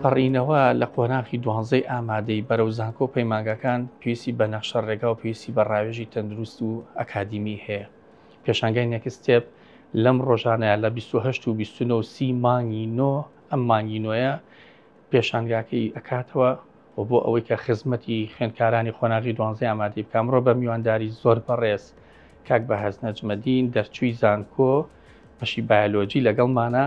پەڕینەوە لە قۆناغی دوانزەی ئامادەی بەرەو زانکۆ و پەیمانگاکان پێویستی بە نەخشە ڕێگا و پێویستی بە ڕاوێژی تەندروست و ئەکادیمی هەیە. پێشانگای Next Step لەم ڕۆژانەیە لە 28 و 29 و 30 مانگی نۆ ئەم مانگی نۆیە پێشانگاکەی ئەکاتەوە و بۆ ئەوەی کە خزمەتی خوێندکارانی قۆناغی دوانزەی ئامادەی بکە ئەمڕۆ بە میوانداری زۆر بەڕێز کاک بەهەز نەجمەدین دەرچووی زانکۆ بەشی بایۆلۆجی لەگەڵمانە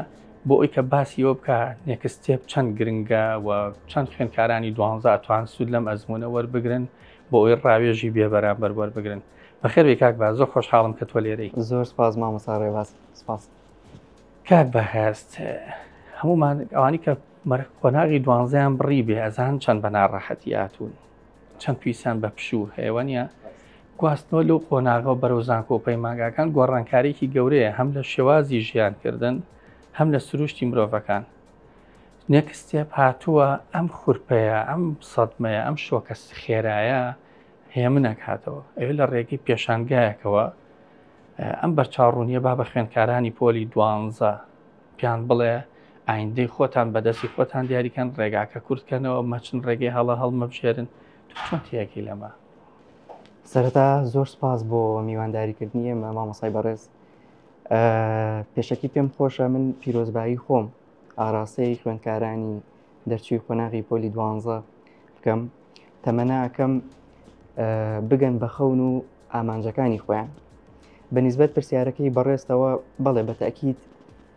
بۆ ئەوی کە باسی ئەوە بکە Next Step چەند گرنگە و چەند خوێندکارانی دوانزە ئەتوان سوود لەم ئەزمونە وەربگرن بۆ ئەوی ڕاوێژی بێ بەرامبەر وەربگرن. بەخێر بێی کاک باز، زۆر خۆشحاڵم کە تۆ لێرەی. زۆر سپاس مامۆستا ڕێباز، سپاس. کاک بەهەست، هەموومان ئەوانی کە قۆناغی دوانزەیان بڕی بێ ئەزان چەند بە ناڕەحەتی هاتوون، چەند پێویستیان بە پشوو هەیە وانە؟ گواستنەوە لەو قۆناغەوە بەرەو زانکۆ و پەیمانگاکان گۆڕانکاریی گەورەیە هەم لە شێوازی ژیانکردن هەم لە سروشتی مرۆڤەکان. Next Step هاتووە ئەم خورپەیە، ئەم سەدمەیە، ئەم شۆکە خێرایە هێمنەکاتەوە. ئەوێ لە ڕێگەی پێشانگایەکەوە ئەم بەرچاوڕوونیە با بە خوێندکارانی پۆلی دوانزە پیان بڵێ ئایندەی خۆتان بەدەستی خۆتان دیاریکەن، ڕێگاکە کورتکەنەوە، مەچن ڕێگەی هەڵە هەڵمەبژێرن. تۆ چۆن تێگەی لەمە؟ سەرەتا زۆر سپاس بۆ میوانداریکردنی ئێمە مامۆسای بەڕێز. پێشەکی پێم خۆشە من پیرۆزبایی خۆم ئاراستەی خوێندکارانی دەرچووی قۆناغی پۆلی دوانزە بکەم. تەمەناکەم بگەن بە خەون و ئامانجەکانی خۆیان. بە نیسبەت پرسیارەکەی بەڕێزتەوە بەڵێ بە تەئکید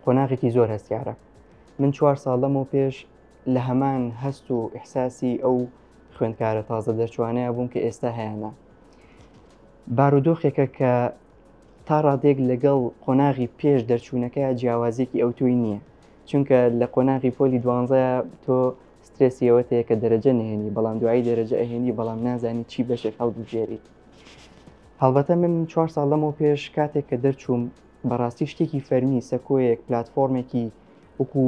قۆناغێکی زۆر هەستیارە. من چوار ساڵ لەمەو پێش لە هەمان هەست و ئیحساسی ئەو خوێندکارە تازە دەرچوانەیە بووم کە ئێستا هەیانە. بارودۆخێکە کە تا ڕادێک لەگەڵ قۆناغی پێش دەرچوونەکە جیاوازیەکی ئەوتۆی نییە، چونکە لە قۆناغی پۆلی دوانزەیە تۆ سترێسی ئەوەت هەیە کە دەرەجە نهێنی، بەڵام دوایی دەرەجە ئەهێنی بەڵام نازانی چی بەشێک هەڵبژێریت. هەڵبەتە من چوار ساڵ لەمەو پێش کاتێک کە دەرچووم بەڕاستی شتێکی فەرمی سەکۆیەک پلاتفۆرمێکی وەکو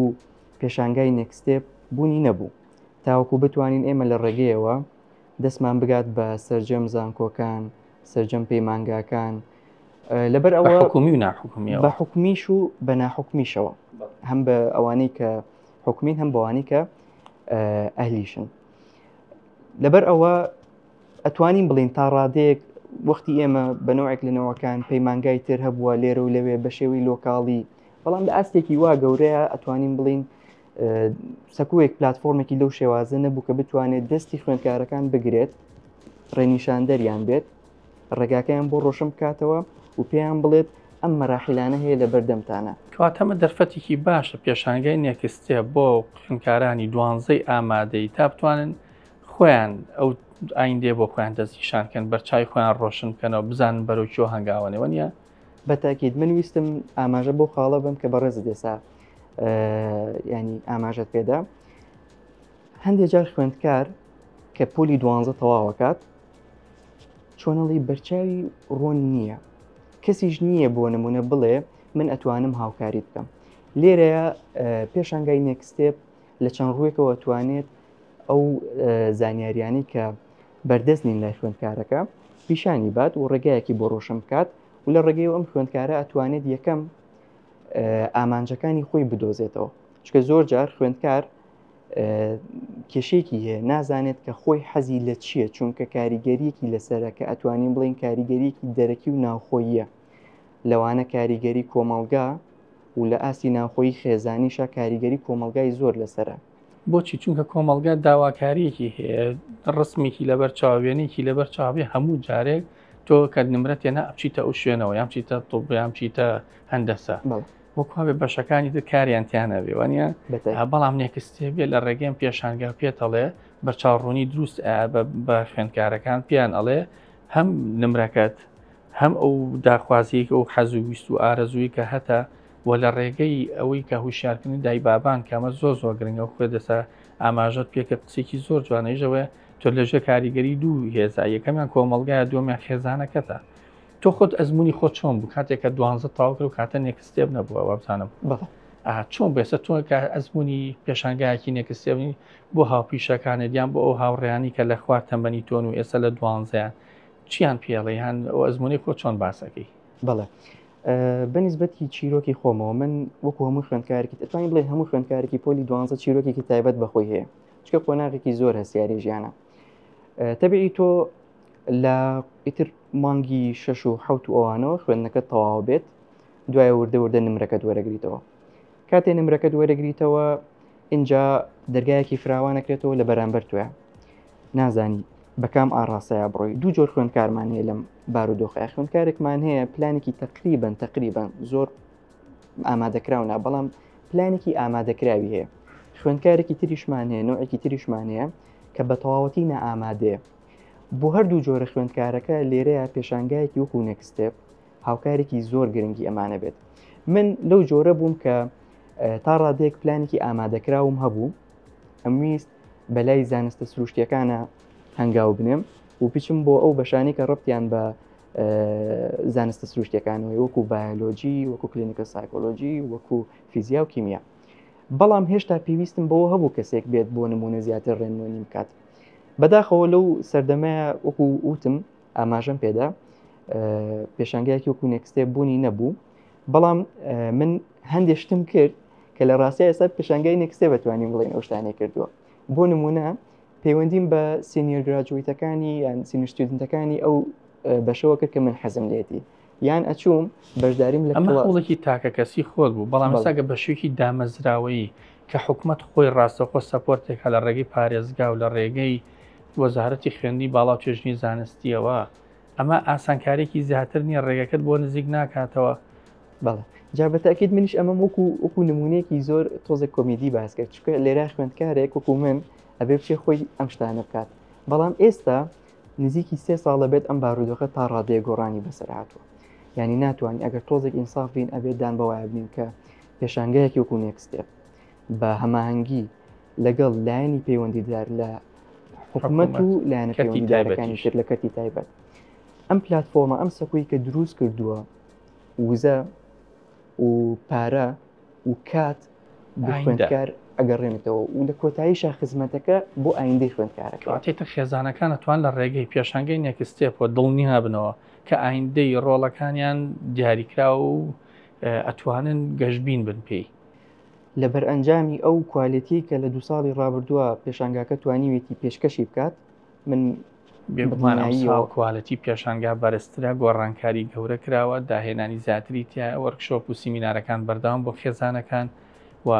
پێشانگای Next Step بوونی نەبوو تاوەکو بتوانین ئێمە لە ڕێگەیەوە دەستمان بگات بە سەرجەم زانکۆکان سەرجەم پەیمانگاکان لەبەر ئەوە حکومی و ناحکومیەوە بە حکومیش و بە ناحکومیشەوە هەم بە ئەوانەی کە حکومین هەم بەوانەی کە ئەهلیشن لەبەر ئەوە ئەتوانین بڵین تا ڕادەیەک وەختی ئێمە بە نەوەک لە نەوەکان پەیمانگای تر هەبووە لێرە و لەوێ بە شێوەی لۆکاڵی بەڵام لە ئاستێکی وا گەورەیە ئەتوانین بڵین سەکووێک پلتفۆرمێکی لەو شێوازە نەبوو کە بتوانێت دەستی خوێندکارەکان بگرێت ڕێنیشاندەریان بێت ڕێگاکەیان بۆ ڕۆشن بکاتەوە و پێیان بڵێت ئەم مەراحیلانە هەیە لە بەردەمتانە. کەواتە ئەمە دەرفەتێکی باشە پێشانگای Next Step بۆ خوێندکارانی دوانزەی ئامادەیی تا بتوانن خۆیان ئەو ئایندەیە بۆ خۆیان دەستنیشان کەن، بەرچاوی خۆیان ڕۆشن بکەنەوە، بزانن بەرەو کوێ هەنگاوەنێ، وەنیە؟ بەتاکید من ویستم ئاماژە بۆ خاڵە بم کە بەڕێزت ئێستا ینی ئاماژەت پێدا. هەندێک جار خوێندکار کە پۆلی دوانزە تەواوەکات چۆنەڵی بەرچاوی ڕۆن نییە کەسیش نییە بۆ نمونە بڵێ من ئەتوانم هاوکاری بکەم لێرەیە پێشانگای Next Step لە چەند ڕوویەکەوە توانێت ئەو زانیاریانەی کە بەردەست نین لای خوێندکارەکە پیشانی بات و ڕێگایەکی بۆ ڕۆشن بکات و لە ڕێگەی ئەم خوێندکارە ئەتوانێت یەکەم ئامانجەکانی خۆی بدۆزێتەوە چکە زۆر جار خوێندکار کێشەیەکی هەیە نازانێت کە خۆی حەزی لە چییە چونکە کاریگەریەکی لەسرە کە ئەتوانین بڵین کاریگەریەکی دەرەکی و ناوخۆییە لەوانە کاریگەری کۆمەڵگا و لە ئاستی ناوخۆیی خێزانیشە کاریگەری کۆمەڵگای زۆر لەسرە. بۆچی؟ چونکە کۆمەڵگا داواکاریەکی هەیە، ڕسمێکی لەبەر چاو، وێنەیەکی لەبەر چاوێ، هەموو جارێک تۆ کە نمرەت هێنا ئەچیتە ئەو شوێنەوە یان بچیتە طب یان بچیتە هەندەسە. وەکو هەبێ بەشەکانی تر کاریان تیا نەبێ وانە؟ بەڵام Next Step بێ لە ڕێگەی پێشانگا پێتەڵێ بەرچاوڕوونی دروست بە خوێندکارەکان پێیان ئەڵێ هەم نمرەکەت هەم ئەو داخوازیەک ئەو حەز و ویست و ئارەزووی کە هەتە و لە ڕێگەی ئەوەی کە هوشیارکردنی دایبابان کە ئەمە زۆر زۆر گرنگە و خۆی دەسا ئاماژەت پێکرد قسێکی زۆر جوانەیشەوەیە تۆ لەژێر کاریگەری دوو هێزا یەکەمیان کۆمەڵگایە دووەمیان خێزانەکەتە تۆ خۆت ئەزمموی خۆت چۆن بوو کاتێک کە دوانزە تاو کرد و کاتە Next Step نەبووە وابزانم چۆن بێسە تۆ کە ئەزمموی پێشانگایەکی Next Step ی بۆ هاوپیشەکانت یان بۆ ئەو هاوڕیانی کە لە خوار تەمەنی تۆن و ئێستا لە دوانزەیان چیان پێڵێ هەن ئەو ئەزمموی خۆ چۆن باسەکەی بەڵێ. بەنیسبەتی چیرۆکی خۆمەوە من وەکو هەموو خوێندکارێکی دەتوانین بڵێن هەموو خوێندکارێکی پۆلی دوانزە چیرۆکێکی تایبەت بەخۆی هەیە چکە قۆناغێکی زۆر هەستیاری ژیانە تەبیعی تۆ لە ئیتر مانگی شەش و حەوت و ئەوانەوە خوێندنەکە تەواو بێت دوای وردە وردە نمرەکەت وەرەگریتەوە کاتێ نمرەکەت وەرەگریتەوە اینجا دەرگایەکی فراوانەکرێتەوە لە بەرامبەر توێ نازانی بەکام ئاڕاستەیا بڕۆی دوو جۆر خوێندکارمان هەیە لەم بارودۆخەیە خوێندکارێکمان هەیە پلانێکی تقریبن تقریبن زۆر ئامادەکراو نا بەڵام پلانێکی ئامادەکراوی هەیە خوێندکارێکی تریشمان هەیە نوعێکی تریشمان هەیە کە بە تەواوەتی نائامادەیە بۆ هەردوو جۆرە خوێندکارەکە لێرەیە پێشانگایەکی وەکو نێکستێپ هاوکارێکی زۆر گرنگی ئەمانە بێت من لەو جۆرە بووم کە تا ڕادەیەک پلانێکی ئامادەکراوم هەبوو ئەمویست بەلای زانستە سروشتیەکانە هەنگاو بنێم و بچم بۆ ئەو بەشانی کە ڕەبتیان بە زانستە سروشتیەکانەوەی وەکو بایۆلۆجی وەکو clinical psychology وەکو فیزیا و کیمیا بەڵام هێشتا پێویستم بەوە هەبوو کەسێک بێت بۆ نمونە زیاتر ڕێنمونیم بکات بەداخەوە لەو سەردەمەیە وەکو وتم ئاماژەم پێدا پێشانگایەکی وەکو نێکستێ بوونی نەبوو بەڵام من هەندێک شتم کرد کە لە ڕاستیا ئێستا پێشانگای نێکستێ بەتوانین بڵێن ئەو شتانەی کردووە بۆ نمونە پەیوەندیم بە senior graduate ەکانی یان senior student ەکانی ئەو بەشەوە کرد کە من حەزم لێتی یان ئەچووم بەشداریم لە ئەمە هەوڵێکی تاکەکەسی خۆت بوو بەڵام ئێستا بە شێوەیەکی دامەزراوەیی کە حکومەت خۆی ڕاستەوخۆ support ێکە لە ڕێگەی پارێزگا و لە ڕێگەی وەزارەتی خوێندنی باڵا و توێژینی زانستیەوە ئەمە ئاسانکاریەکی زیاتر نییە ڕێگەکەت بۆ نزیک ناکاتەوە؟ بەڵێ جا بە تاکید منیش ئەمەم وەکو وەکو نمونەیەکی زۆر تۆزێک کۆمیدی باس کرد چونکە لێرە خوێندکارێک وەکو من ئەبێ بچێ خۆی ئەم شتانە بکات بەڵام ئێستا نزیکی سێ ساڵە بێت ئەم بارودۆخە تا ڕادەیە گۆڕانی بەسەر هاتووە یعنی ناتوانانی ئەگەر تۆزێک ئینساف بین ئەبێت دان بەوایە بنین کە پێشانگایەکی وەکو نێکستێپ بە هەماهەنگی لەگەڵ لایەنی پەیوەندیدار لە حکومەت و لایەنە پەیوەندیدارەکانی تر لە کەرتی تایبەت ئەم پلتفۆرمە ئەم سەکۆی کە دروست کردووە وزە و پارە و کات بۆ خوێندکار ئەگەڕێنێتەوە و لە کۆتاییشا خزمەتەکە بۆ ئایندەی خوێندکارەکە. کەواتە ئیتر خێزانەکان ئەتوان لە ڕێگەی پێشانگەی نێکستێپەوە دڵنیا بنەوە کە ئایندەی ڕۆڵەکانیان دیاریکراوە و ئەتوانن گەشبین بن پێی. لە بەرئەنجامی ئەو کوالێتیەی کە لە دوو ساڵی ڕابردووە پێشانگاکە توانیوێتی پێشکەشی بکات، من بێگومان ئەمساڵ quality پێشانگا بەرزترە، گۆڕانکاری گەورە کراوە، داهێنانی زیاتری تیایە، وۆرکشۆپ و سیمینارەکان بەردەوام بۆ خێزانەکان و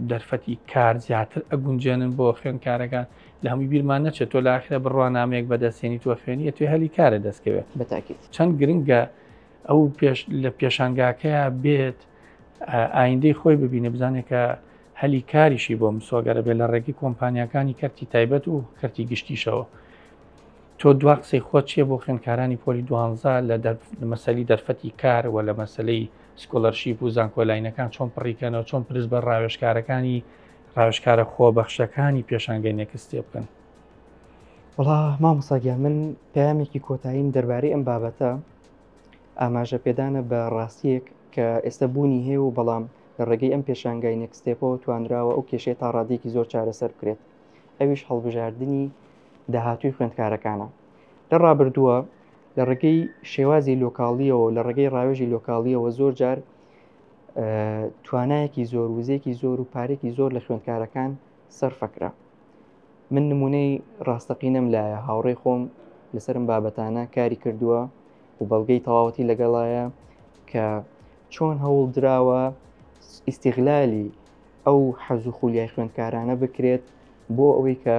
دەرفەتی کار زیاتر ئەگونجێنن بۆ خوێندکارەکان. لە هەمووی بیرمان نەچێت تۆ لە ئاخرە بڕوانامەیەک بەدەستێنی تۆ خوێنی ئەتوێ هەلی کارە دەستکەوێت. بەتاکید. چەند گرنگە ئەو پێش لە پێشانگاکەیا بێت ئایندەی خۆی ببینێ بزانێت کە هەلی کاریشی بۆ مسۆگەرە بێت لە ڕێگەی کۆمپانیاکانی کەرتی تایبەت و کەرتی گشتیشەوە. تۆ دوا قسەی خۆت چییە بۆ خوێندکارانی پۆلی دوانزە لە مەسەلی دەرفەتی کار و لە مەسەلەی scholarship و زانکۆلاینەکان چۆن پڕیکەنەوە چۆن پرس بە ڕاوێژکارەکانی ڕاوێژکارە خۆبەخشەکانی پێشانگەی نێکستێ بکەن؟ وەڵا مامۆستا گیان من پەیامێکی کۆتاییم دەربارەی ئەم بابەتە ئاماژە پێدانە بە ڕاستیەک کە ئێستا بوونی هەیە و بەڵام لە ڕێگەی ئەم پێشانگای نێکستێپەوە توانراوە ئەو کێشەیە تا ڕادەیەکی زۆر چارەسەر بکرێت ئەویش هەڵبژاردنی داهاتووی خوێندکارەکانە لە ڕابردووە لە ڕێگەی شێوازی لۆکاڵیەوە لە ڕێگەی ڕاوێژی لۆکاڵیەوە زۆر جار توانایەکی زۆر وزێکی زۆر و پارێکی زۆر لە خوێندکارەکان سەرفەکرا من نمونەی ڕاستەقینەم لایە هاوڕێی خۆم لەسەرم بابەتانە کاری کردووە و بەڵگەی تەواوەتی لەگەڵایە کە چۆن هەوڵ دراوە ئیسیغلالی ئەو حەز و خولیای خوێندکارانە بکرێت بۆ ئەوەی کە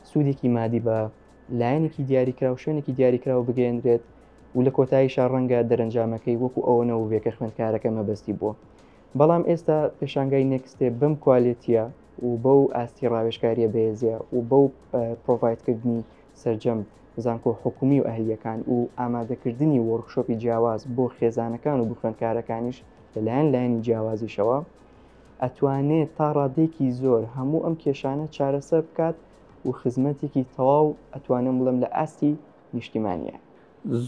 سوودێکی مادی بە لایەنێکی دیاریکراو شوێنێکی دیاریکراو بگەێنرێت و لە کۆتاییشا ڕەنگە دەرەنجامەکەی وەکو ئەوە نەبووبێ کە خوێندکارەکە مەبەستی بووە بەڵام ئێستا پێشانگای نێکستێ بەم کوالێتیە و بەو ئاستی ڕاوێژکاریە بەهێزیە و بەو provide کردنی سەرجەم زانکۆ حکومی و ئەهلیەکان و ئامادەکردنی وۆرکشۆپی جیاواز بۆ خێزانەکان و بۆ خوێندکارەکانیش لەلایەن لایەنی جیاوازیشەوە ئەتوانێت تا ڕادەیەکی زۆر هەموو ئەم کێشانە چارەسەر بکات و خزمەتێکی تەواو ئەتوانم بڵێم لە ئاستی نیشتیمانیە.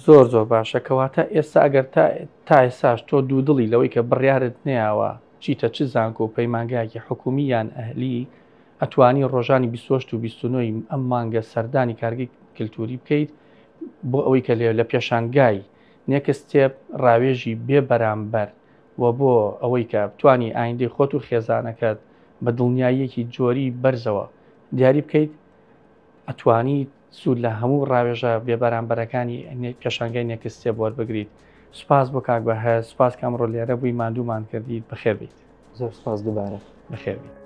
زۆر زۆر باشە کەواتە ئێستا ئەگەر تا تا ئێستاش تۆ دوودڵی لەوەی کە بڕیارت نەیاوە چیتە چ زانکۆ و پەیمانگایەکی حکومی یان ئەهلی ئەتوانی ڕۆژانی 28 و 29 ی ئەم مانگە سەردانی کارگەی کلتوری بکەیت بۆ ئەوەی کە لێ لە پێشانگای Next Step ڕاوێژی بێ بەرامبەر و بۆ ئەوەی کە بتانی ئایندەی خۆت و خێزانەکەت بە دڵنیاییەکی جۆری بەرزەوە دیاری بکەیت، ئەتوانیت سوود لە هەموو ڕاوێژە بێبەرامبەرەکانی پێشانگای Next Step وەربگریت. سوپاس بۆ کاک بەهەشت، سوپاس کە ئەمڕۆ لێرە بووی ماندوومان کردیت، بەخێر بێیت. زۆر سوپاس دووبارە. بەخێر بێیت.